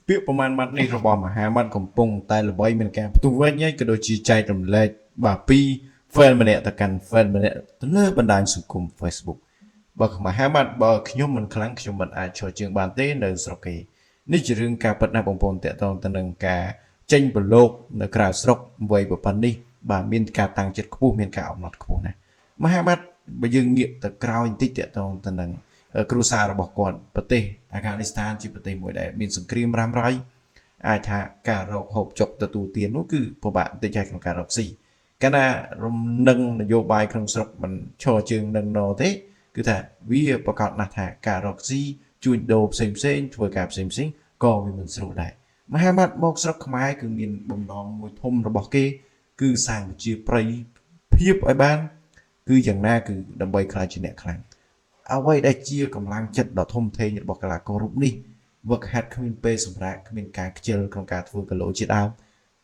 ពាក្យប្រមាណម៉ាត់នេះរបស់មហាម៉ាត់កំពុងតែល្បីមានការផ្ទុះវែកញែកក៏ដូចជាចែករំលែកបាទពី fan ម្នាក់ទៅកាន់ fan ម្នាក់ទៅលើបណ្ដាញសង្គម Facebook បើមហាម៉ាត់បើខ្ញុំមិនខ្លាំងខ្ញុំមិនអាចឈរជើងបានទេនៅស្រុកគេនេះជារឿងការពិតណាស់បងប្អូនតាក់ទងទៅនឹងការចេញប្រឡូកនៅក្រៅស្រុកវ័យប៉ុណ្ណេះបាទមានការតាំងចិត្តខ្ពស់មានការអំណត់ខ្ពស់ណាស់មហាម៉ាត់បើយើងងាកទៅក្រោយបន្តិចតាក់ទងទៅនឹងគ្រួសាររបស់គាត់ប្រទេសអាហ្គានីស្ថានជាប្រទេសមួយដែលមានសង្គ្រាមរ៉ាំរ៉ៃអាចថាការរកហូបចុកទទួលទាននោះគឺពិបាកបន្តិចហើយក្នុងការរកស៊ីកាលណារំនឹងនយោបាយក្នុងស្រុកមិនឈរជើងនឹងណទេគឺថាវាប្រកាសណាស់ថាការរកស៊ីជួញដូរផ្សេងផ្សេងធ្វើការផ្សេងផ្សេងក៏វាមិនស្រួលដែរមហាម៉ាត់មកស្រុកខ្មែរគឺមានបំណងមួយធំរបស់គេ គឺសាងជាប្រៃភាពឲ្យបាន គឺយ៉ាងណាគឺដើម្បីក្លាយជាអ្នកខ្លាំងអ្វីដែលជាកម្លាំងចិត្តដ៏ធំធេងរបស់កីឡាកររូបនេះវឹកហាត់គ្មានពេលសម្រាកគ្មានការខ្ជិលក្នុងការធ្វើគីឡូជាដើម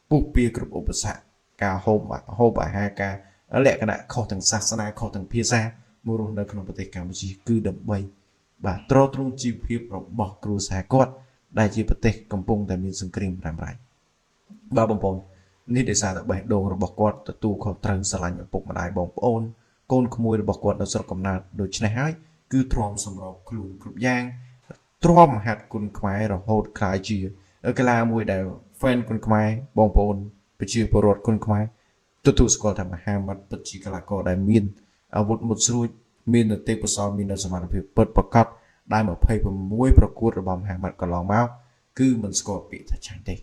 ពុះពៀគ្រប់ឧបសគ្គការហូបហូបអាហារការលក្ខណៈខុសទាំងសាសនាខុសទាំងភាសាមករស់នៅក្នុងប្រទេសកម្ពុជាគឺដើម្បីបាទទ្រទ្រង់ជីវភាពរបស់គ្រួសារគាត់ដែលជាប្រទេសកំពុងតែមានសង្គ្រាមរ៉ាំរ៉ៃបាទបងប្អូននេះដោយសារតែបេះដូងរបស់គាត់ទទួលខុសត្រូវស្រឡាញ់ឪពុកម្ដាយបងប្អូនកូនក្មួយរបស់គាត់នៅស្រុកកំណើតដូច្នេះហើយគឺទ្រាំសម្របខ្លួនគ្រប់យ៉ាងទ្រាំហាត់គុនខ្មែររហូតក្លាយជាកីឡាមួយដែល fan គុនខ្មែរបងប្អូនប្រជាពលរដ្ឋគុនខ្មែរទទួលស្គាល់ថាមហាម៉ាត់ពិតជាកីឡាករដែលមានអាវុធមុតស្រួចមានទេពកោសល្យមានសមត្ថភាពពិតប្រាកដដែល26ប្រកួតរបស់មហាម៉ាត់កន្លងមកគឺមិនស្គាល់ពាក្យថាចាញ់ទេ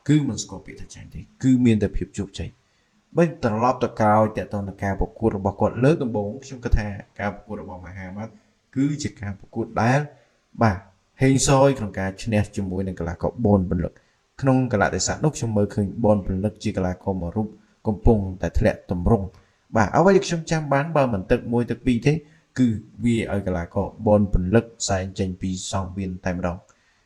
គឺមិនស្គាល់ពាក្យថាចាញ់ទេគឺមានតែភាពជោគជ័យបើត្រឡប់ទៅក្រោយតទៅនឹងការប្រកួតរបស់គាត់លើកដំបូងខ្ញុំគិតថាការប្រកួតរបស់មហាម៉ាត់គឺជាការប្រកួតដែលបាទហេងសយក្នុងការឈ្នះជាមួយនឹងកីឡាករបនពលឹកក្នុងកលៈទេសៈនោះខ្ញុំមើលឃើញបនពលឹកជាកីឡាករមួយរូបកំពុងតែធ្លាក់ទម្រង់បាទអ្វីដែលខ្ញុំចាំបានបើមិនទឹក1ទឹក2ទេគឺវាឲ្យកីឡាករបនពលឹកផ្សែងចេញពីសង្វៀនតែម្ដង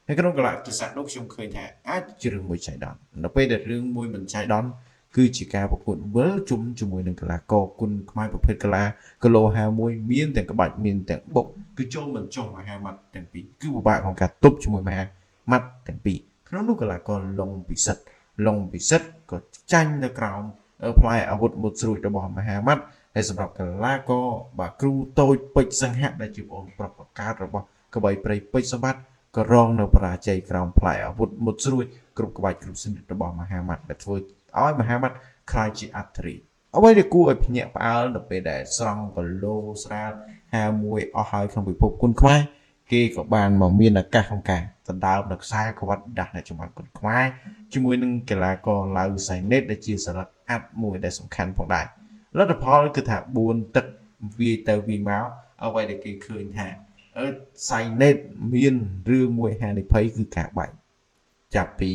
ហើយក្នុងកលៈទេសៈនោះខ្ញុំឃើញថាអាចជារឿងមួយចៃដន្យនៅពេលដែលរឿងមួយមិនចៃដន្យគឺជាការប្រកួតវិលជុំជាមួយនឹងកីឡាករគុណខ្មែរប្រភេទកីឡាគីឡូ51មានទាំងក្បាច់មានទាំងបុកគឺចូលមិនចុះមហាម៉ាត់ទាំងពីរគឺពិបាកក្នុងការទប់ជាមួយមហាម៉ាត់ទាំងពីរក្នុងនោះកីឡាករលងពិសិដ្ឋលងពិសិដ្ឋក៏ចាញ់នៅក្រោមផ្លែអាវុធមុតស្រួចរបស់មហាម៉ាត់ហើយសម្រាប់កីឡាករបាទគ្រូតូចពេជ្រសង្ហៈដែលជាបងប្រុសបង្កើតរបស់ក្បីព្រៃពេជ្រសម្បត្តិក៏រងនៅបរាជ័យក្រោមផ្លែអាវុធមុតស្រួចគ្រប់ក្បាច់គ្រប់សនិតរបស់មហាម៉ាត់ដែលធ្វើឲ្យមហាម៉ាត់ក្លាយជាអធិរាជអ្វីដែលគួរឲ្យភ្ញាក់ផ្អើលនៅពេលដែលស្រង់គីឡូស្រាល51អស់ហើយក្នុងពិភពគុនខ្មែរគេក៏បានមកមានឱកាសក្នុងការដណ្ដើមនៅខ្សែក្រវ៉ាត់ដាស់នៅចំបាត់គុនខ្មែរជាមួយនឹងកីឡាករឡៅសៃណេតដែលជាសរិទ្ធអាត់មួយដែលសំខាន់ផងដែរលទ្ធផលគឺថា4ទឹកវាយទៅវាយមកអ្វីដែលគេឃើញថាសៃណេតមានរឿងមួយហានិភ័យគឺការបែកចាប់ពី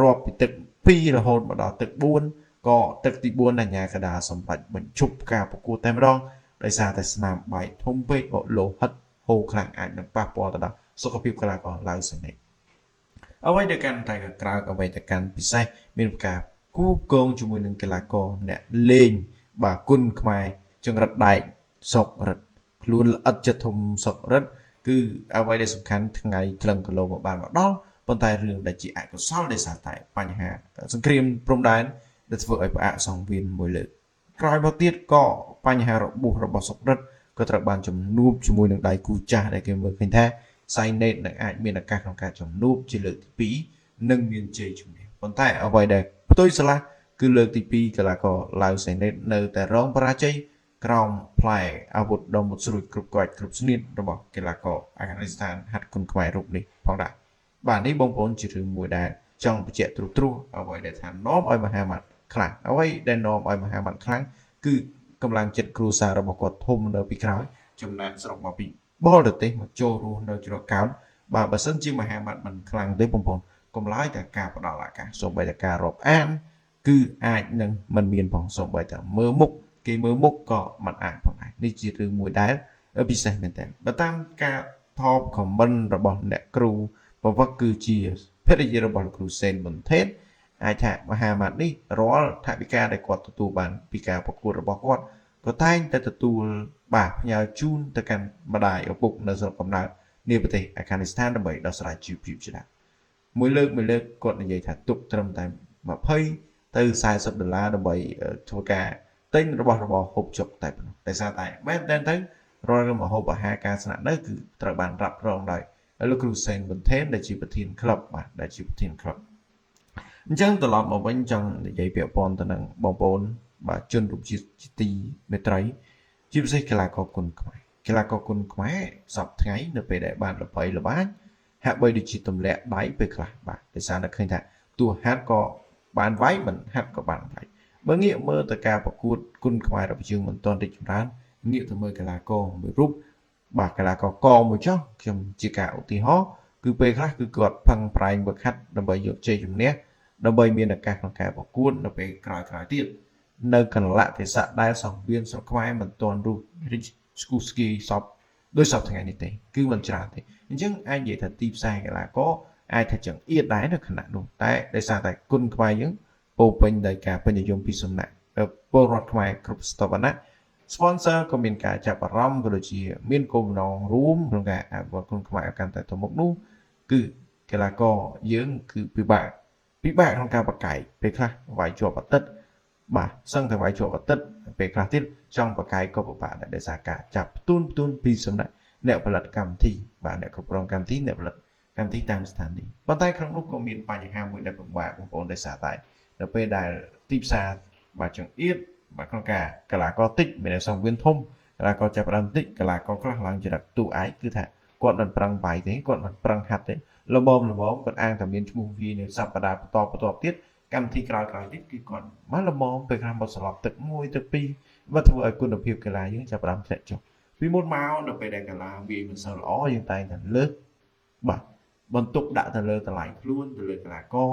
រាប់ពីទឹក2រហូតមកដល់ទឹក4ក៏ទឹកទី4អញ្ញាកដាសម្រាប់បញ្ឈប់ការប្រកួតតែម្ដងដោយសារតែស្នាមបែកធំពេកលោហិតហូរខ្លាំងអាចនឹងប៉ះពាល់ទៅដល់សុខភាពកីឡាករឡៅសនិតអ្វីដែលកាន់តែក្រៅអ្វីដែលកាន់ពិសេសមានការគូកងជាមួយនឹងកីឡាករអ្នកលេងបាទគុណខ្មែរចង្រិតដែកសុករិទ្ធខ្លួនល្អិតចិត្តធំសុករិទ្ធគឺអ្វីដែលសំខាន់ថ្ងៃក្លឹងគីឡូមកបានមកដល់ប៉ុន្តែរឿងដែលជាអកុសលដោយសារតែបញ្ហាសង្គ្រាមព្រំដែនដែលធ្វើឲ្យផ្អាកសង្វៀនមួយលើកក្រោយមកទៀតក៏បញ្ហារបួសរបស់សុករិទ្ធក៏ត្រូវបានជំនួបជាមួយនឹងដៃគូចាស់ដែលគេមើលឃើញថាសៃណេតនឹងអាចមានឱកាសក្នុងការជំនួបជាលើកទី2និងមានជ័យជំនះប៉ុន្តែអ្វីដែលផ្ទុយស្រឡះគឺលើកទី2កីឡាករឡាវសៃណេតនៅតែរងបរាជ័យក្រោមផ្លែអាវុធដ៏មុតស្រួចគ្រប់ក្បាច់គ្រប់ស្នៀតរបស់កីឡាករអាហ្គានីស្ថានហាត់គុនខ្មែររូបនេះផងដែរបាទនេះបងប្អូនជារឿងមួយដែលចង់បញ្ជាក់ត្រួសត្រាសអ្វីដែលថានាំឲ្យមហាម៉ាត់ខ្លាំងអ្វីដែលនាំឲ្យមហាម៉ាត់ខ្លាំងគឺកម្លាំងចិត្តគ្រួសាររបស់គាត់ធំនៅពីក្រោយចំណាក់ស្រុកមកពីបរទេសមកចូលរស់នៅជ្រកកោនបាទបើសិនជាមហាម៉ាត់មិនខ្លាំងទេបងប្អូនកុំឡើយតែការផ្ដល់ឱកាសសូម្បីតែការរាប់អានគឺអាចនឹងមិនមានផងសូម្បីតែមើលមុខគេមើលមុខក៏មិនអាចផងដែរនេះជារឿងមួយដែលពិសេសមែនទែនបើតាមការថបខមមិនរបស់អ្នកគ្រូប្រវត្តិគឺជាភរិយារបស់លោកគ្រូសេនបន្ថេតអាចថាមហាម៉ាត់នេះរាល់ថវិកាដែលគាត់ទទួលបានពីការប្រកួតរបស់គាត់ក៏តែងតែទទួលបាទផ្ញើជូនទៅកាន់ម្ដាយឪពុកនៅស្រុកកំណើតនៃប្រទេសអាហ្គានីស្ថានដើម្បីដោះស្រាយជីវភាពជាដើម មួយលើកមួយលើកគាត់និយាយថាទុកត្រឹមតែ20ទៅ40ដុល្លារដើម្បីធ្វើការទិញរបស់របរហូបចុកតែប៉ុណ្ណោះដោយសារតែមែនតើទៅរាល់ម្ហូបអាហារការស្នាក់នៅគឺត្រូវបានរ៉ាប់រងដោយលោកគ្រូសេនប៊ុនថេនដែលជាប្រធានក្លឹបបាទដែលជាប្រធានក្លឹបអញ្ចឹងត្រឡប់មកវិញចង់និយាយពាក់ព័ន្ធទៅនឹងបងប្អូនបាទជនរូបជាតិជាទីមេត្រីជាពិសេសកីឡាករគុនខ្មែរកីឡាករគុនខ្មែរសប្តាហ៍ថ្ងៃនៅពេលដែលបានល្បីល្បាញហាក់បីដូចជាទម្លាក់ដៃពេលខ្លះបាទដោយសារតែឃើញថាទោះហាត់ក៏បានវាយមិនហាត់ក៏បានវាយបើងាកមើលទៅការប្រកួតគុនខ្មែររបស់យើងមិនទាន់រីកចម្រើនងាកទៅមើលកីឡាករមួយរូបបាទកីឡាករកមួយចុះខ្ញុំជាការឧទាហរណ៍គឺពេលខ្លះគឺគាត់ផឹងប្រែងវឹកហាត់ដើម្បីយកជ័យជំនះដើម្បីមានឱកាសក្នុងការប្រកួតនៅពេលក្រោយៗទៀតនៅកលៈទេសៈដែលសង្វៀនស្រុកខ្មែរមិនទាន់រុះរីកស្គូស្គីសពដោយសពថ្ងៃនេះទេគឺមិនច្រើនទេអញ្ចឹងអាចនិយាយថាទីផ្សារកីឡាករអាចថាចង្អៀតដែរនៅខណៈនោះតែដោយសារតែគុណខ្មែរយើងពោពេញដោយការពេញនិយមពីសំណាក់ពលរដ្ឋខ្មែរគ្រប់ស្ថាបនៈ sponsor ក៏មានការចាប់អារម្មណ៍ក៏ដូចជាមានគោលបំណងរួមក្នុងការអភិវឌ្ឍគុនខ្មែរឲ្យកាន់តែទៅមុខនោះគឺកីឡាករយើងគឺពិបាកពិបាកក្នុងការបកែកពេលខ្លះវាយជាប់អាទិត្យបាទសឹងតែវាយជាប់អាទិត្យពេលខ្លះទៀតចង់បកែកក៏ពិបាកដែរដោយសារការចាប់ផ្ទួនផ្ទួនពីសំណាក់អ្នកផលិតកម្មវិធីបាទអ្នកគ្រប់គ្រងកម្មវិធីអ្នកផលិតកម្មវិធីតាមស្ថានីយ៍ប៉ុន្តែក្នុងនោះក៏មានបញ្ហាមួយដែលពិបាកបងប្អូនដោយសារតែនៅពេលដែលទីផ្សារបាទចង្អៀតបាទក្នុងការកីឡាករតិចមានសង្វៀនធំកីឡាករចាប់ផ្ដើមតិចកីឡាករខ្លះឡើងចរិតទូឯកគឺថាគាត់មិនប្រឹងវាយទេគាត់មិនប្រឹងហាត់ទេល្មមល្មមគាត់អាងតែមានឈ្មោះវានៅសប្តាហ៍បន្តបន្តទៀតកម្មវិធីក្រោយៗទៀតគឺគាត់មកល្មមពេលខ្លះមកស្លាប់ទឹកមួយទឹកពីរបើធ្វើឲ្យគុណភាពកីឡាយើងចាប់ផ្ដើមធ្លាក់ចុះពីមុនមកនៅពេលដែលកីឡាវាមិនសូវល្អយើងតែងតែលើកបាទបន្ទុកដាក់ទៅលើតម្លៃខ្លួនទៅលើកីឡាករ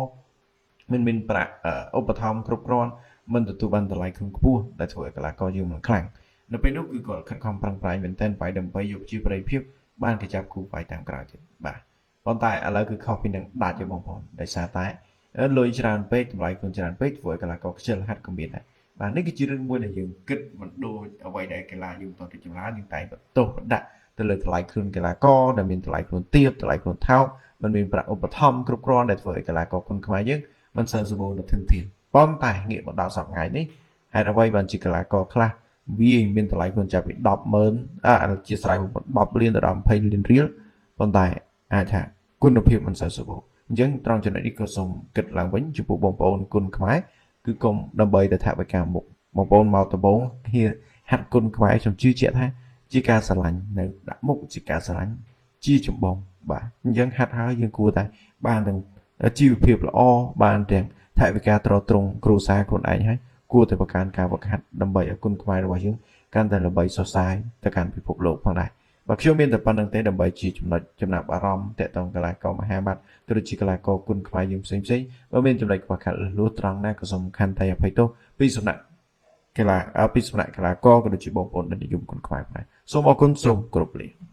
មិនមានប្រាក់ឧបត្ថម្ភគ្រប់គ្រាន់មិនទទួលបានតម្លៃខ្លួនខ្ពស់ដែលធ្វើឲ្យកីឡាករយើងមិនខ្លាំងនៅពេលនោះគឺគាត់ខិតខំប្រឹងប្រែងមែនទែនវាយដើម្បីយកជាប្រៃភាពបានគេចាប់គូវាយតាមក្រោយទៀតបាទប៉ុន្តែឥឡូវគឺខុសពីនឹងដាច់ទេបងប្អូនដោយសារតែលុយច្រើនពេកតម្លៃខ្លួនច្រើនពេកធ្វើឲ្យកីឡាករខ្ជិលហាត់ក៏មានដែរបាទនេះគឺជារឿងមួយដែលយើងគិតមិនដូចអ្វីដែលកីឡាយើងមិនទាន់រីកចម្រើនយើងតែងបន្ទោសដាក់ទៅលើតម្លៃខ្លួនកីឡាករដែលមានតម្លៃខ្លួនទាបតម្លៃខ្លួនថោកមិនមានប្រាក់ឧបត្ថម្ភគ្រប់គ្រាន់ដែលធ្វើឲ្យកីឡាករគុនខ្មែរយើងមិនសូវសម្បូរនៅធនធានប៉ុន្តែងាកមកដល់សប្តាហ៍ថ្ងៃនេះហេតុអ្វីបានជាកីឡាករខ្លះវាមានតម្លៃខ្លួនចាប់ពី100000អជាស្រ័យ10លានទៅដល់20លានរៀលប៉ុន្តែអាចថាគុណភាពមិនសូវសម្បូរអញ្ចឹងត្រង់ចំណុចនេះក៏សូមគិតឡើងវិញចំពោះបងប្អូនគុនខ្មែរគឺកុំដើម្បីតែថវិកាមុខបងប្អូនមកដំបងហ៊ាហាត់គុនខ្មែរខ្ញុំជឿជាក់ថាជាការស្រឡាញ់នៅដាក់មុខជាការស្រឡាញ់ជាចម្បងបាទអញ្ចឹងហាត់ហើយយើងគួរតែបានទាំងជីវភាពល្អបានទាំងថវិកាទ្រទ្រង់គ្រួសារខ្លួនឯងហើយគួរតែបង្កើនការវឹកហាត់ដើម្បីឲ្យគុនខ្មែររបស់យើងកាន់តែល្បីសុសសាយទៅកាន់ពិភពលោកផងដែរបាទខ្ញុំមានតែប៉ុណ្្នឹងទេដើម្បីជាចំណុចចំណាប់អារម្មណ៍តាក់ទងកីឡាករមហាបត្តិទៅជាកីឡាករគុនខ្មែរយើងផ្សេងផ្សេងបើមានចំណុចខ្វះខាតលួសត្រង់ណាក៏សូមខន្តីអភ័យទោសពីសំណាក់កីឡាពីសំណាក់កីឡាករក៏ដូចជាបងប្អូនដែលនិយមគុនខ្មែរផងដែរសូមអរគុណសូមគោរពលា។